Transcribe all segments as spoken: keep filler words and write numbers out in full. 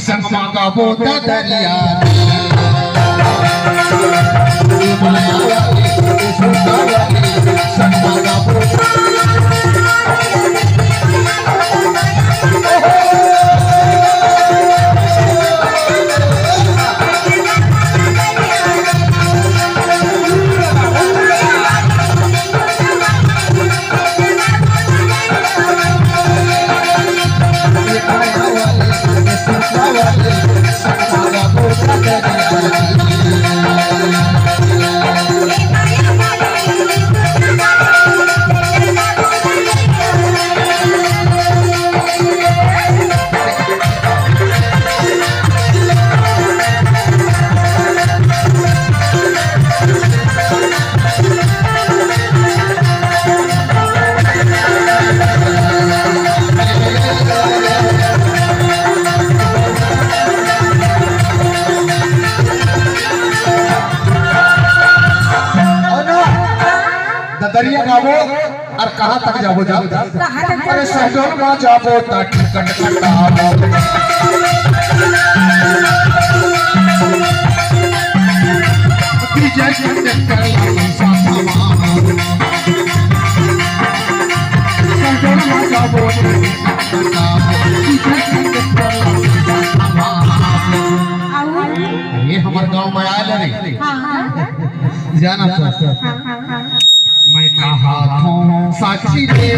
संगमा गाबो ददरिया। संगमा गाबो। ददरिया गाबो। अउ कहाँ तक जाबो, जाबो? कहाँ तक अरे जाबो? शहडोल मा जाबो त टिकट कटाबो। विजय कंडक्टर ला पैसा थमाबो। शहडोल मा जाबो त टिकट कटाबो। विजय कंडक्टर ला पैसा थमाबो। अरे हमर गाँव मा आय ला रे। हाँ, हाँ। जाना तो। हाँ, हाँ, हाँ। मैं कहा था साची रे।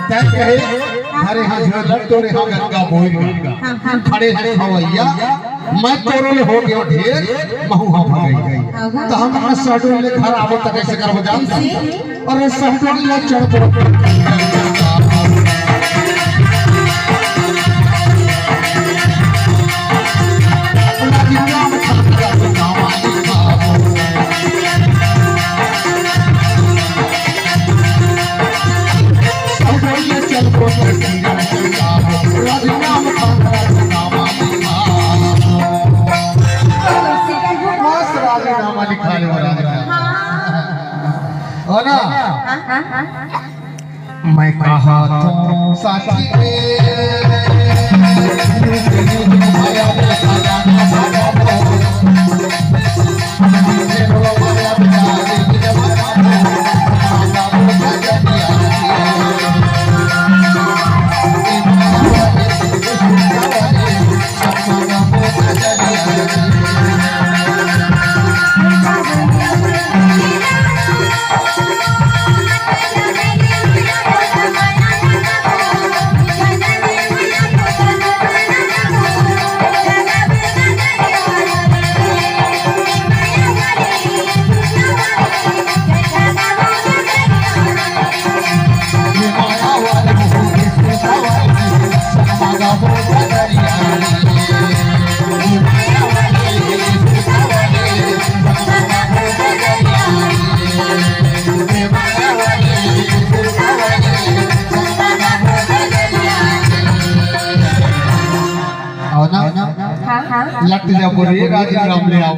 तैं कहे, हरे हाँ झोलर तोरे हाँ गंगा बोइर गा। हाँ, हाँ। खड़े हरे हवैया, मैं तोरो ले हो गयो ढेर, महू हाँ भगई। हाँ, हाँ। त हम शहडोल ले घर आबो त कइसे करबो जानत हस? अरे शहडोल ले चढ़बो। मस्त राजीनामा लिखा ले महाराज का। हो ना? मैं कहा था साची रे। अउ ना? हाँ, हाँ। लट जा बोले राजीव राम ले आओ।